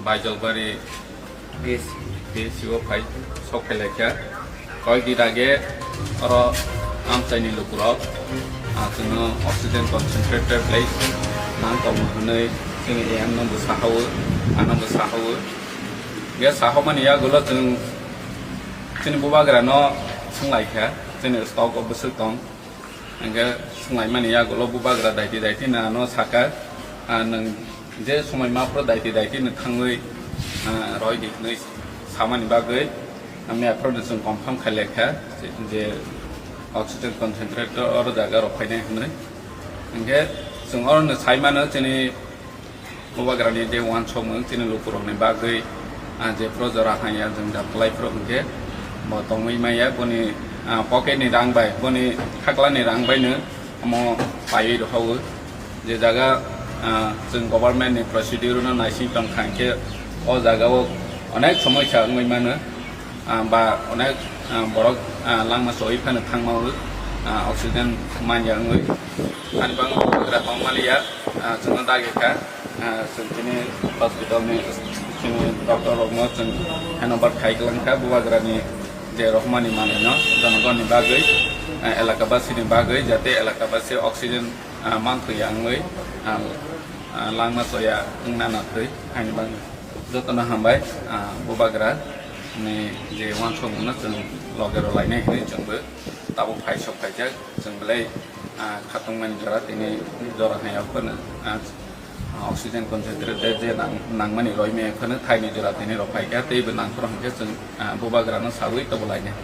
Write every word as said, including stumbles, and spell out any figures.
Paijalbari P S C o phai, sok phai laikha. Koyekdi age oro amchaini lukurok, ah, chwngno oxygen concentrator lai nang tongo hwnwi chwngni A M no bo sahawo, ano bo sahawo. Ge sahomani yagulo chwng chini bubagrano swnglaikha, chini stock o bwswk tong. Hingke swnglaimani yagulo bubagra daiti daiti no ano saka, ah, nwng je somoi maphro daiti daiti no thangwi, ah, roi di hwnwi samani bagwi, ah, mia phro no chwng confirm khai lekha je oxygen concentrator oro jaga rok phainai hwnwi. Hingke chwng oro no sai mano chini bubagrani je uansukmung chini lukurokni bagwi, ah, jephru jora hanya jwngjal kwlaiphru hwnkhe bo tongwi maya, boni, ah, pocket ni rang bai, boni khaklani rang baino omo paiwi rwkhago. Je jaga, ah, chwng government ni procedure no naising tongkha hwnkhe o jaga o onek somosya wngwi mano. Ah, ba onek, ah, borok, ah, langma choi phano thangma o, ah, oxygen manya wngwi. Ani bang bubagra tong maliya, ah, chwngno dagi kha, ah, chwng chini hospital ni chini doctor rokno chwng handover khai kwlang kha bubagra ni je rohmani manwi no jonogon ni bagwi, ah, elaka basi ni bagwi jate elaka basi oxygen, ah, manthwi wngwi, ah, ah, langma choya wngna nathwi ani bang jotono hambai, ah, bubagra ni je uansukmung no chwng loge rw lainai hinwi chwngbo tabuk phai sok phaijak chwng belai, ah, khatungmani jora tini jora hai phano, ah, oxygen concentrator je nang-, nangmani roimaya phano thaini jora tini rw phaikha teibo nangphuru hwnkhe chwng, ah, bubagrano sawi tobo lainai.